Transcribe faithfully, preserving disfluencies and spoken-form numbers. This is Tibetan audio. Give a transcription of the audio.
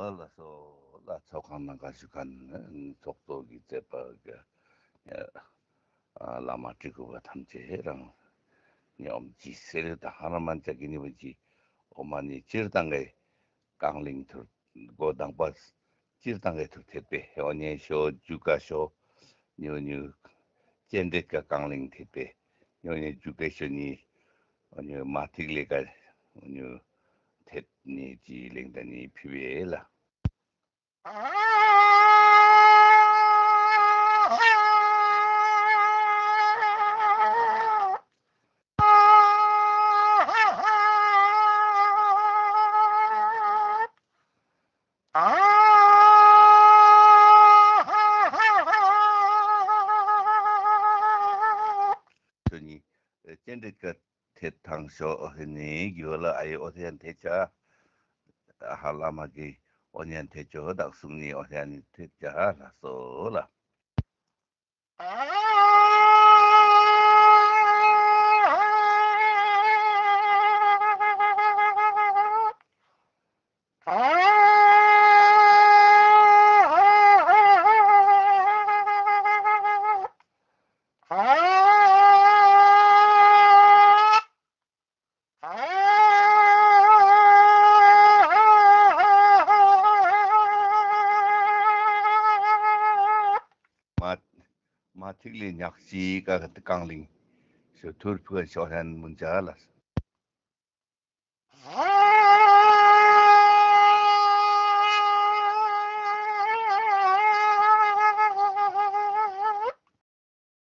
ལགས་སོ། ལ་ཚོགས་ཁང་ནང་ག་ཞུ་མཁན་ཚོགས་གཙོ་གི་མཛད་པ་གི་བླ་མ་སྤྲུལ་སྐུ་པ་ཐམས་ཅད་རང་ཉིད་ཨོམ་ཇི་སེ་རེ་དང་ཧ་ན་མན་ཅ་གི་ནི་བ་ཇི་ཨོ་མ་ནི་སྤྱིར་བཏང་གི་རྐང་གླིང་ཐུར་སྒོ་དང་པ་སྤྱིར་བཏང་གི་ཐུར་ཐེབས་པའི་ཧེ་བ་ཉན་ཤོ་རྒྱུ་ཀ་ཤོ་ཉུ་ཉུ་སྤྱན་འདྲེད་ཀ་རྐང་གླིང་ཐེབས་པའི་ཉུ་ཉུ་རྒྱུ་ཀ་ཤོ་ཉི་ཉུ་མ་ཐིག་ལེ་ཀ་ཉུ་ཐེབས་ནི་ཅི་གླིང་ད་ནི་ཕི་བེ་ལ། ཁྱོད་ནི་སྤྱན་འདྲེད་ཀ་ཐེད་ཐང་ཤོ་ཨོ་ཧེ་ནི་གི་ཝ་ལ་ཨ་ཡེ་ཨོ་ཐེ་ཡན་ཐེ་ཆ། ཧ་ལ་མ་གི་ཨོ་ཉན་ཐེ་ཆོ་བདག་གསུང་ནི་ཨོ་ཐེ་ཡན་ཐེ་ཆ་ལ་སོ་ལ། མ་མ་ཐིག་ལེ་ཉག་གཅིག་ཀ་ཀ་ཏི་རྐང་གླིང་། ཞོ་ཐུར་ཕུ་ཤོ་ཧན་མུན་ཅ་ལ།